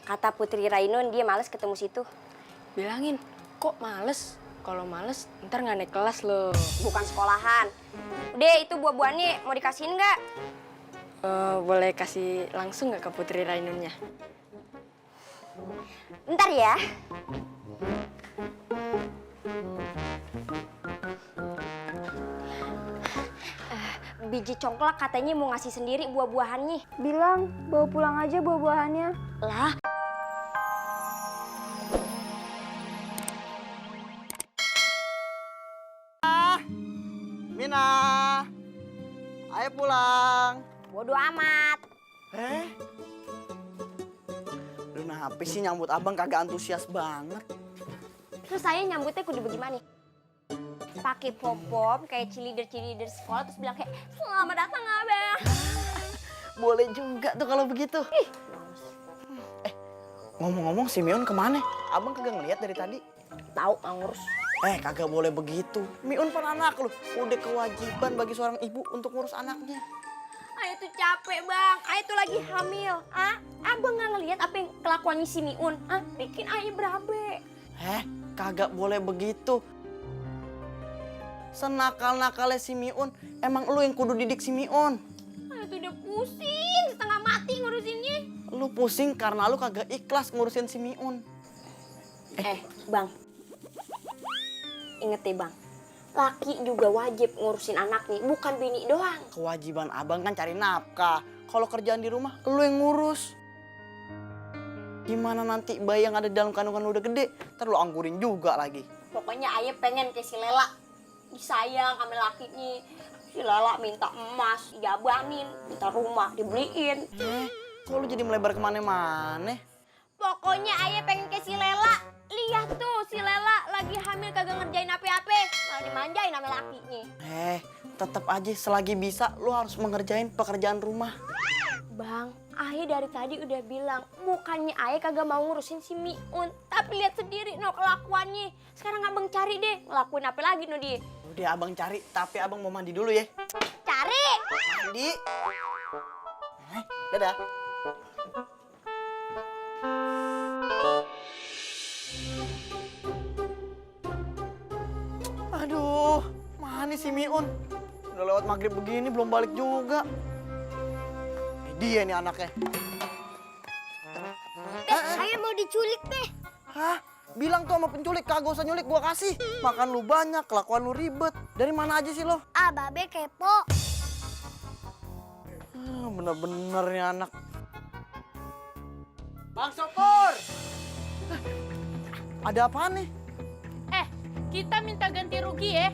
Kata Putri Rainun dia males ketemu situ. Bilangin, kok males? Kalau males ntar nggak naik kelas loh. Bukan sekolahan. Udah, itu buah-buahannya mau dikasihin nggak? Boleh kasih langsung nggak ke Putri Rainunnya? Ntar ya. Biji congklak katanya mau ngasih sendiri buah-buahannya. Bilang, bawa pulang aja buah-buahannya. Lah, Mina, ayo pulang. bodo amat. Lu kenapa sih nyambut abang kagak antusias banget? Terus saya nyambutnya kudu bagaimana? Pakai pom-pom kayak cheerleader sekolah terus bilang kayak selamat datang abang. Boleh juga tuh kalau begitu. Ngomong-ngomong si Miun kemana? Abang kagak ngeliat dari tadi. Tahu ngurus. Kagak boleh begitu. Miun kan anak lu. Udah kewajiban bagi seorang ibu untuk ngurus anaknya. Ayo tuh capek bang, Ayo tuh lagi hamil. Abang nggak ngelihat apa yang kelakuannya si Miun? Bikin Ayo berabe. Kagak boleh begitu. Senakal-nakalnya si Miun, emang lu yang kudu didik si Miun. Ayo tuh udah pusing, setengah mati ngurusinnya. Lu pusing karena lu kagak ikhlas ngurusin si Miun. Bang. Ingat ya bang, laki juga wajib ngurusin anaknya, bukan bini doang. Kewajiban abang kan cari nafkah. Kalau kerjaan di rumah, lu yang ngurus. Gimana nanti bayi yang ada di dalam kandungan lu udah gede, ntar lu anggurin juga lagi. Pokoknya Ayah pengen kayak si Lela, disayang sama lakinya. Si Lela minta emas, dijabanin, minta rumah, dibeliin. Kok lu jadi melebar kemana-mana? Pokoknya Ayah pengen kayak si Lela. Lihat tuh si Lela lagi hamil kagak ngerjain apa-apa, malah dimanjain sama lakinya. Tetap aja selagi bisa lu harus mengerjain pekerjaan rumah. Bang, Ayah dari tadi udah bilang mukanya Ayah kagak mau ngurusin si Miun, tapi lihat sendiri no kelakuannya. Sekarang abang cari deh ngelakuin apa lagi no dia. Udah abang cari, tapi abang mau mandi dulu ya. Cari. Mandi. Dadah. Aduh, mana si Miun? Udah lewat maghrib begini belum balik juga. Dia nih anaknya. Ayah mau diculik deh. Hah? Bilang tuh sama penculik, kagak usah nyulik gua kasih. Makan lu banyak, kelakuan lu ribet. Dari mana aja sih lo? Babe kepo. Bener-bener nih anak. Bang Sopur! Ada apaan nih? Kita minta ganti rugi ya.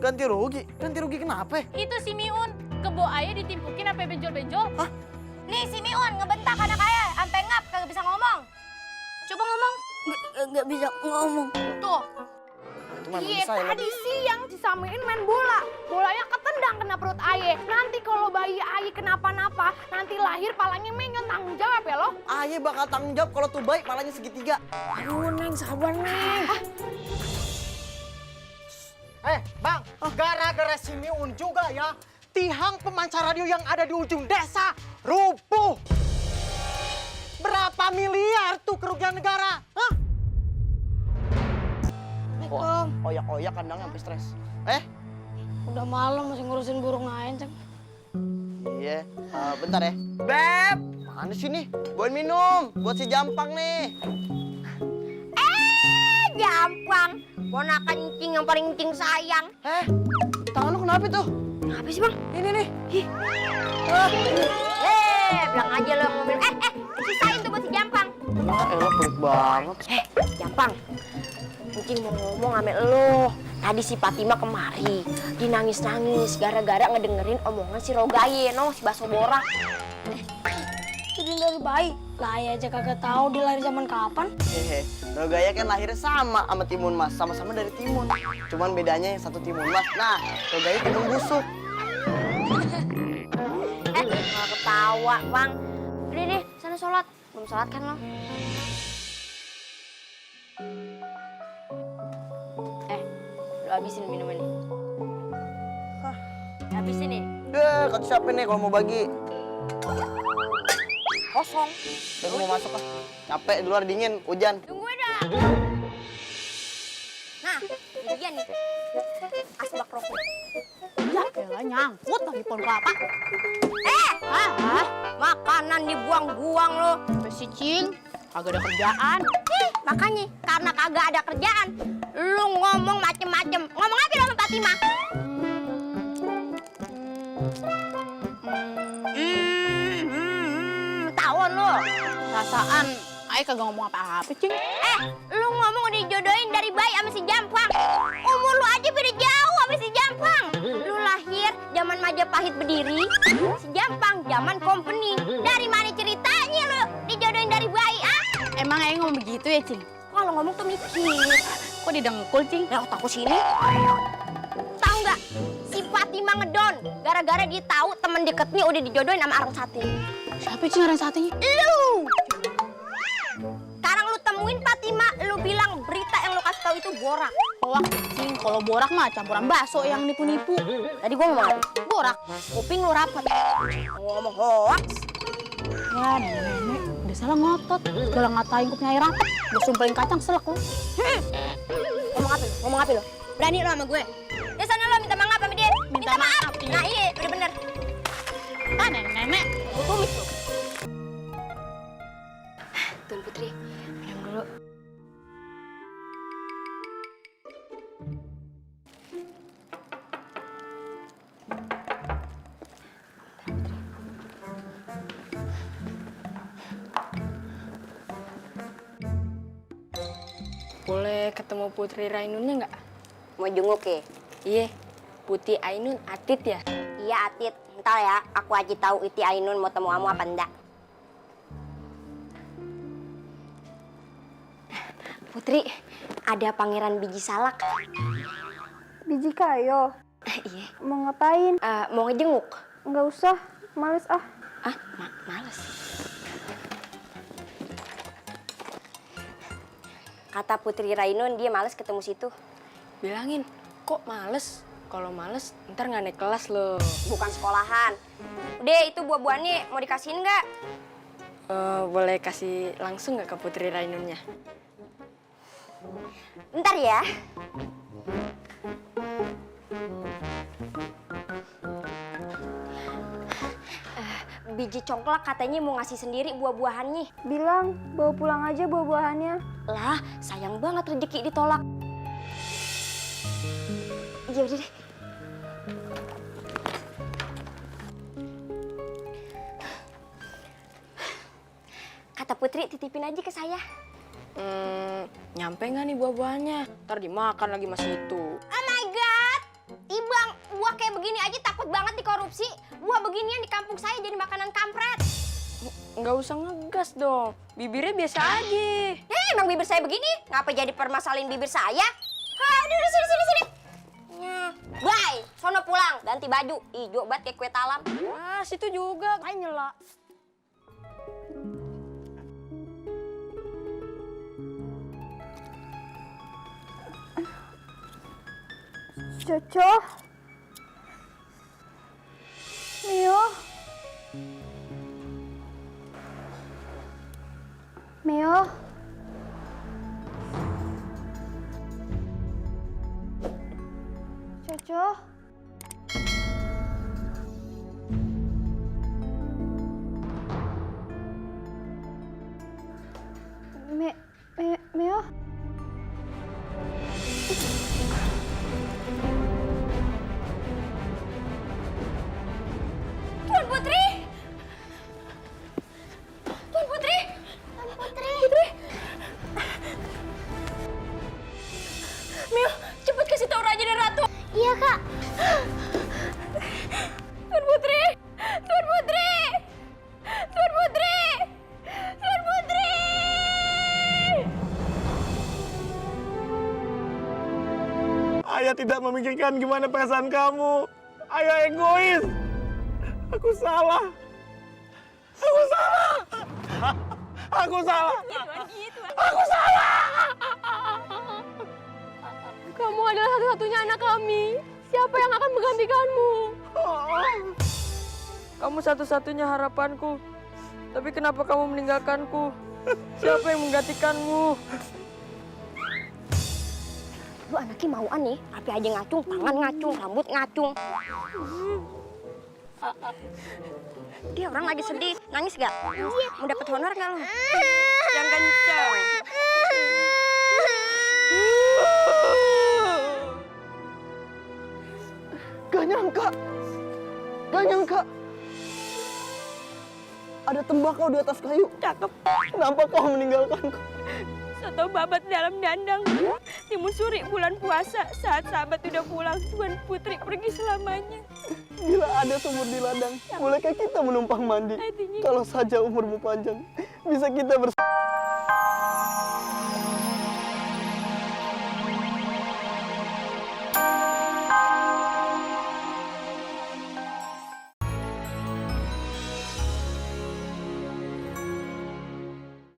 Ganti rugi? Ganti rugi kenapa? Itu si Miun, kebo ayah ditimpukin sampai benjol-benjol. Nih si Miun ngebentak anak Ayah, sampai ngap kagak bisa ngomong. Coba ngomong. Nggak bisa ngomong. Tuh. Itu memang Iya, bisa ya. tadi siang disamain main bola. Bolanya ketendang kena perut ayah. Nanti kalau bayi ayah kenapa-napa, nanti lahir palanya menyon, tanggung jawab ya lo. Ayah bakal tanggung jawab kalau tuh baik palanya segitiga. Aduh, Neng, sabar, Neng. Bang, gara-gara si Miun juga ya, tiang pemancar radio yang ada di ujung desa rubuh. Berapa miliar tuh kerugian negara? Hah? Oyak-oyak kandangnya sampai stres. Udah malam masih ngurusin burung lain, Ceng. Iya, bentar ya. Beb, mana sih nih? Buat minum, buat si Jampang nih. Gampang. Ponakan Encing yang paling Encing sayang. Tangan lu kenapa tuh? Kenapa sih bang? Ini nih. Bilang aja lo yang mobil. Sisain tuh buat si Jampang. Elah pelit banget. Jampang. Encing mau ngomong sama lo. Tadi si Fatima kemari. Dia nangis-nangis gara-gara ngedengerin omongan si Rogaye, si Baso Borak. Jadi dari bayi. Lah Ayah aja kagak tahu dia lahir zaman kapan. Rogaya kan lahirnya sama Timun Mas, sama-sama dari timun. Cuman bedanya yang satu timun Mas. Nah, Rogaya timun busuk. Malah ketawa, Bang. Udah deh, sana sholat. Belum sholat kan lo? Lo habisin minumannya. Habisin nih. Kata siapa nih kalau mau bagi? kosong. Udah gue mau masuk ah. Capek di luar dingin, hujan. Tungguin dah. Nah, ini dia nih. Asbak rokok. Ya elah nyangkut lagi pohon kelapa. Makanan dibuang-buang lo. Si Cing, kagak ada kerjaan. Makanya karena kagak ada kerjaan, lu ngomong macem-macem. Ngomong apa dong Fatimah? Tawon lu. Perasaan Ayah kagak ngomong apa-apa, Cing. Lu ngomong udah dijodohin dari bayi sama si Jampang. Umur lu aja beda jauh sama si Jampang. Lu lahir zaman Majapahit berdiri, si Jampang zaman company. Dari mana ceritanya lu dijodohin dari bayi, ah? Emang Ayah ngomong begitu ya, Cing? Kalau ngomong tuh mikir. Kok didengkul, Cing? Nah, otakku sini. Tahu nggak? Si Fatimah ngedon gara-gara dia tahu temen deketnya udah dijodohin sama arang sate. Siapa Cing orang satenya? Lu. Sekarang lu temuin Fatimah, lu bilang berita yang lu kasih tahu itu borak. Hoak, Cing. Kalau borak mah campuran bakso yang nipu-nipu. Tadi gua ngomong apa? Borak. Kuping lu rapet. Ngomong hoax. Ya, nenek-nenek. Udah salah ngotot. Udah ngatain kupnya Ayah rapet. Gue sumpelin kacang selek lu. Ngomong apa lu? Ngomong apa lu? Berani lu sama gue? Ya sana lu minta maaf sama dia. Minta maaf, iya. Nah iya, udah bener. Ah, nenek-nenek. Gue tumis tuh. Tuan Putri, minum dulu. Boleh ketemu Putri Rainunnya nggak? Mau jenguk ya? Iya, Putri Ainun Atit ya? Iya Atit, ntar ya aku aja tahu Iti Ainun mau temu kamu apa enggak. Putri, ada pangeran biji salak. Biji kayo, Iya, mau ngapain? mau ngejenguk. Nggak usah, males ah. Ah, males. Kata Putri Rainun dia males ketemu situ. Bilangin, kok males? Kalau males, ntar nggak naik kelas loh. Bukan sekolahan. Udah, itu buah-buahannya mau dikasihin nggak? Boleh kasih langsung nggak ke Putri Rainunnya? Ntar ya. Biji congklak katanya mau ngasih sendiri buah-buahannya. Bilang, bawa pulang aja buah-buahannya. Lah, sayang banget rezeki ditolak. Iya udah deh. Kata Putri titipin aja ke saya. Nyampe nggak nih buah-buahannya? Ntar dimakan lagi mas itu. Oh my god! Ibang, buah kayak begini aja takut banget dikorupsi. Buah beginian di kampung saya jadi makanan kampret. Nggak usah ngegas dong. Bibirnya biasa aja. Emang bibir saya begini? Ngapa jadi permasalahin bibir saya? Udah, sini. Bye, sono pulang, ganti baju. Ijo banget kayak kue talam. Ah, situ juga. Kayak nyela. Coco. Mio. Mio. Coco. Mio. Tuan Putri! Tuan Putri! Tuan Putri! Mio, cepet kasih tahu Raja dan Ratu. Iya, Kak. Tuan Putri! Tuan Putri! Tuan Putri! Tuan Putri! Ayah tidak memikirkan gimana perasaan kamu. Ayah egois. Aku salah. Aku salah. Aku salah. Aku salah. Kamu adalah satu-satunya anak kami. Siapa yang akan menggantikanmu? Kamu satu-satunya harapanku. Tapi kenapa kamu meninggalkanku? Siapa yang menggantikanmu? Lu anaknya mauan nih, api aja ngacung, tangan ngacung, rambut ngacung. Dia orang lagi sedih, nangis gak? Mau dapet honor gak lu? Yang kencang. Gak nyangka. Ada tembakau di atas kayu. Cakep. Kenapa kau meninggalkanku? Soto babat dalam dandang. Timun suri bulan puasa. Saat sahabat udah pulang, Tuan Putri pergi selamanya. Bila ada sumur di ladang, bolehkah kita menumpang mandi? Kalau saja umurmu panjang, bisa kita